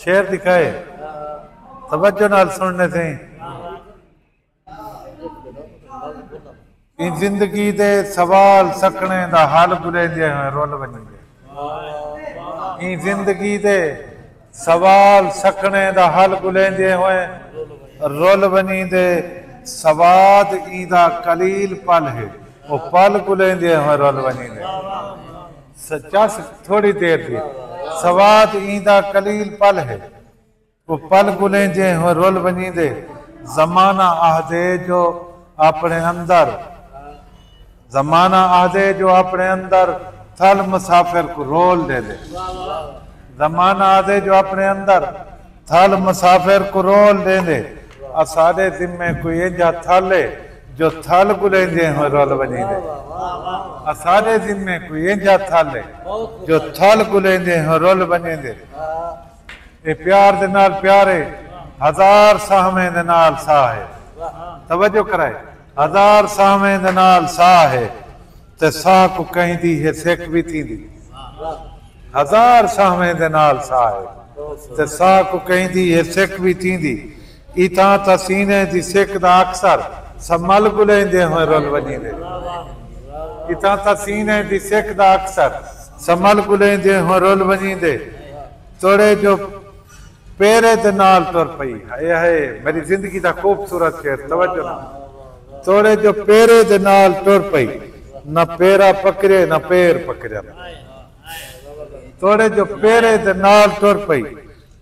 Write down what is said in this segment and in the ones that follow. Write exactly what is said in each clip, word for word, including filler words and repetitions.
شعر دکھائے، توجہ نال سننے سیں۔ ایں زندگی دے سوال سکھݨے دا حل ڳولیندے ہوئے رل ونڄیندے۔ ایں زندگی دے سوال سکھݨے دا حل ڳولیندے ہوئے رل ونڄیندے۔ سواد ایں دا قلیل پل ہے، او پل ڳولیندے ہوئے رل ونڄیندے۔ س-، چس تھوڑی دیر دی۔ سواد ایں دا قلیل پل ہے، او پل ڳولیندے ہوئے رل ونڄیندے۔ زمانہ آہدے جو اپݨے اندر، زمانہ آہدے جو اپݨے اندر تھل مسافر کوں رول ݙیندے۔ زمانہ آہدے جو اپݨے اندر تھل مسافر کوں رول ݙیندے۔ اساݙے ذمے کوئی اینجھا تھل ہے جو تھل ڳولیندے ہوئے رل ونڄیندے۔ اساݙے ذمے کوئی اینجھا تھل ہے جو تھل ڳولیندے ہوئے رل ونڄیندے۔ اے پیار دے نال پیار ہے، ہزار ساہویں دے نال ساہ ہے۔ توجہ کرائے، ہزار ساہویں دے نال ساہ ہے، تے ساہ کوں کہیں دی ہے سک وی تھیندی۔ ہزار ساہویں دے نال ساہ ہے، تے ساہ کوں کہیں دی ہے سک وی تھیندی۔ اتھاں تاں سینے دی سک دا اکثر سمل ڳولیندے ہوئے رل ونڄیندے۔ اتھاں تاں سینے دی سک دا اکثر سمل ڳولیندے ہوئے رل ونڄیندے۔ توڑے جو پیرے دے نال ٹر پئی۔ ہائے ہائے، میری زندگی دا خوبصورت شعر، توجہ نال۔ توڑے جو پیرے دے نال ٹر پئی، نہ پیرا پکڑے نہ پیر پکڑن۔ توڑے جو پیرے دے نال ٹر پئی،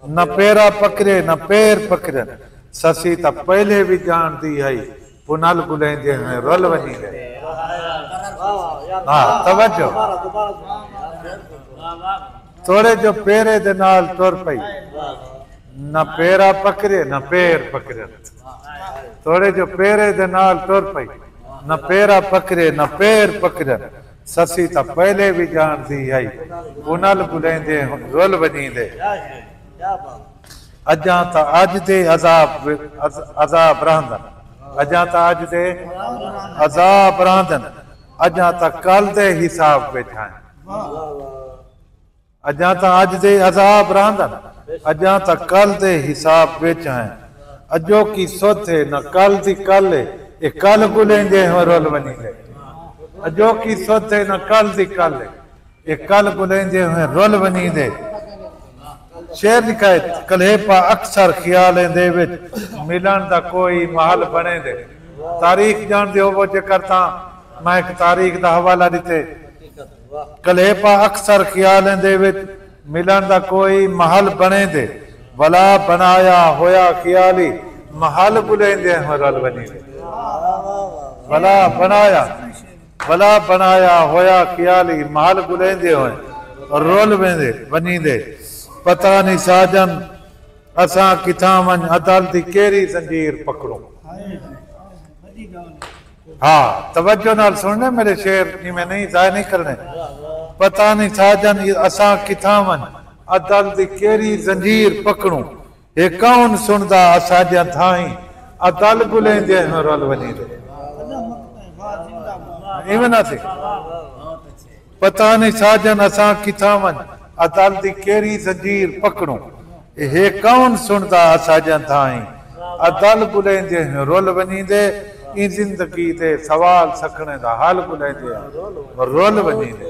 نہ پیرا پکڑے نہ پیر پکڑن۔ سسی تاں پہلے وی ڄاݨدی ہئی، پنل ڳولیندے ہوئے رل ونڄیندے۔ ہاں، توجہ۔ توڑے جو پیرے دے نال ٹر پئی، نہ پیرا پکڑے نہ پیر پکڑن۔ توڑے جو پیرے دے نال ٹر پئی، نہ پیرا پکڑے نہ پیر پکڑن۔ سسی تاں پہلے وی ڄاݨدی ہئی، پنل ڳولیندے ہوئے رل ونڄیندے۔ اڄاں تاں اڄ دے عذاب، عذ-، عذاب رہندن۔ اڄاں تاں اڄ دے عذاب رہندن۔ اڄاں تاں کل دے حساب وچ ہیں۔ اڄاں تاں اڄ دے عذاب رہندن۔ اڄاں تاں کل دے حساب وچ ہیں۔ اڄوکی سدھ ہے نہ کل دی کل ہے، اے کل ڳولیندے ہوئے رل ونڄیندے۔ اڄوکی سدھ ہے نہ کل دی کل ہے، اے کل ڳولیندے ہوئے رل ونڄیندے۔ شعر لکھائے، کلہیپا اکثر خیالیں دے وچ ملݨ دا کوئی محل بݨیندے۔ تاریخ ڄاݨدے ہووو جیکر تاں میں ہک تاریخ دا حوالہ ݙتے۔ کلہیپا اکثر خیالیں دے وچ ملݨ دا کوئی محل بݨیندے۔ ولا بݨایا ہویا خیالی محل ڳولیندے ہوئے رل ونڄیندے۔ ولا بݨایا ولا بݨایا ہویا خیالی محل ڳولیندے ہوئے رل ویندے ونڄیندے۔ پتہ نی ساجن اساں کتھاں ونڄ عدل دی کیڑھی زنجیر پکڑوں۔ ہاں، توجہ نال سݨنے میرے شعر، ایویں نہیں، ضائع نہیں کرنے۔ پتہ نی ساجن اساں کتھاں ونڄ عدل دی کیڑھی زنجیر پکڑوں۔ ہے کون سݨدا اساݙیاں دھائیں، عدل ڳولیندے ہیں رل ونڄیندے۔ ایویں نہ تھی۔ پتہ نی ساجن اساں کتھاں ونڄ، عدل دی کیڑھی زنجیر پکڑوں۔ اے ہے کون سݨدا اساݙیاں دھائیں، عدل ڳولیندے ہیں رل ونڄیندے۔ ایں زندگی دے سوال سکھݨے دا حل ڳولیندے ہیں رل ونڄیندے۔